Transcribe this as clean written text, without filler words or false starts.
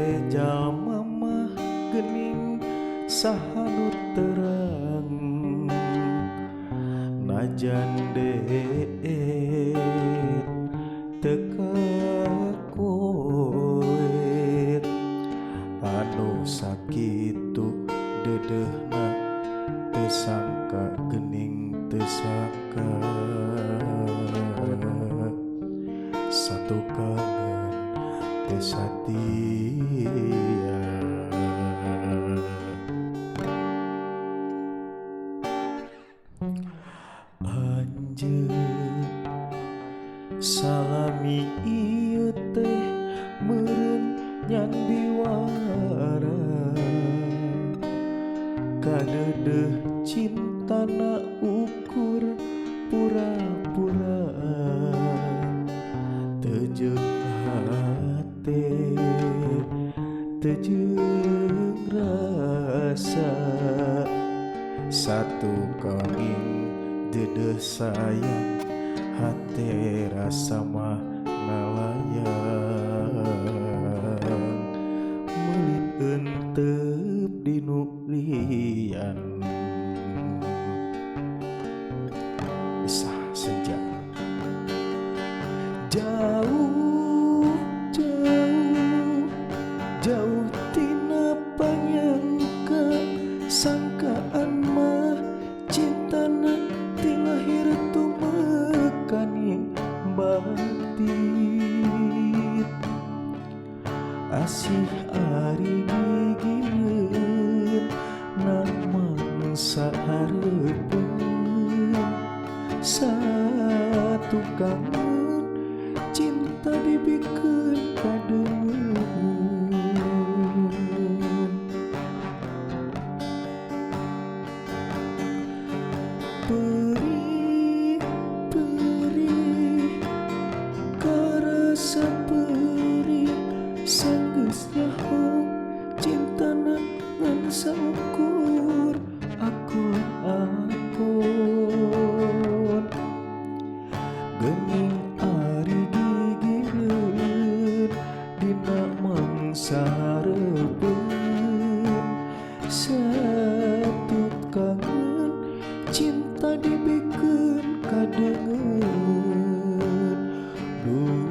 teh jalma mah geuning saha nu terang najan deet teu kakoet anu sakitu deudeuhna teu sangka geuning teu sangka satu kangen teu satia. Anjeun salami ieu teh meureun nyandiwara kadeudeuh cintana ukur pura-pura teu jeung hate teu jeung rasa satu kanging deudeuh sayang hate rasa mah ngalayang meulit enteup di nu lian Isah senja. Jauh jauh jauh tina panyangka sangkaan mah cintana ti lahir tumekaning batin asih ari gigireun na mangsa hareupeun satu kangen cinta dibikeun kadeungeun. Perih perih karasa perih sanggeus nyaho cintana ngan saukur akon-akon geuning ari gigireun dina mangsa hareupeun satut kangen cinta dibikeun kadeungeun. Duh.